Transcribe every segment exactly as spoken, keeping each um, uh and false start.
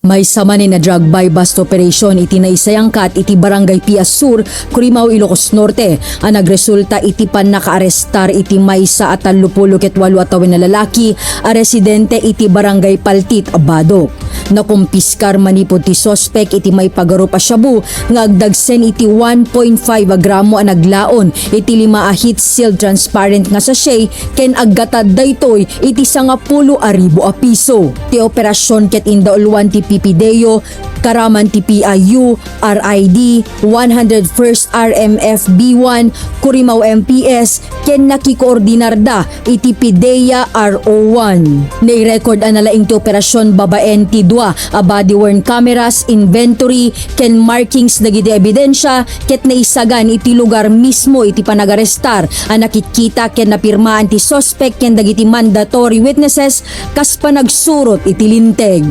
Maysa manen a drug buy-bust operation iti naisayangkat iti Barangay Pias Sur, Curimaw, Ilocos Norte, a nagresulta iti pannakaarestar iti maysa a tallopulo ket walo a tawen a lalaki a residente iti Barangay Paltit, Badoc. Nakumpiskar manipud ti suspek iti maipagarup a shabu nga agdagsen iti one point five a gramo a naglaon iti lima a heat-sealed transparent nga sachet ken aggatad daytoy iti sangapulo a ribu a piso. Ti operasion ket indauluan ti PPDEO, karaman ti PIU, RID, one hundred first RMFB one, Curimaw MPS, ken nakikoordinarda iti PDEA RO one. Nairecord a nalaing ti operasion babaen ti dua a body-worn cameras, inventory, ken markings dagiti ebidensia ket naisagan iti lugar mismo iti panagarestar a nakitkita ken napirmaan ti suspek ken dagiti mandatory witnesses kas panagsurot iti linteg.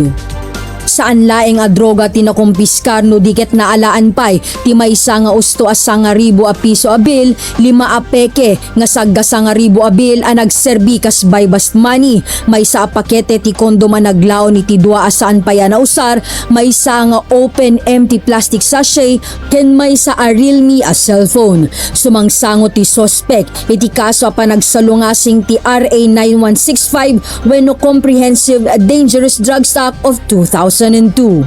Saan laeng a droga ti nakumpiskar no di ket naalaan pay ti maysa nga usto a sangaribu a piso a bill, lima a peke nga saggasangaribu a bill a nagserbi kas buy-bust money, maysa a pakete ti kondom a naglaon iti dua a saan pay a nausar, maysa nga open empty plastic sachet, ken maysa a Realme a cellphone. Sumangsango ti suspek iti kaso a panagsalungasing ti RA nine one six five wenno Comprehensive Dangerous Drugs Act of two thousand and two.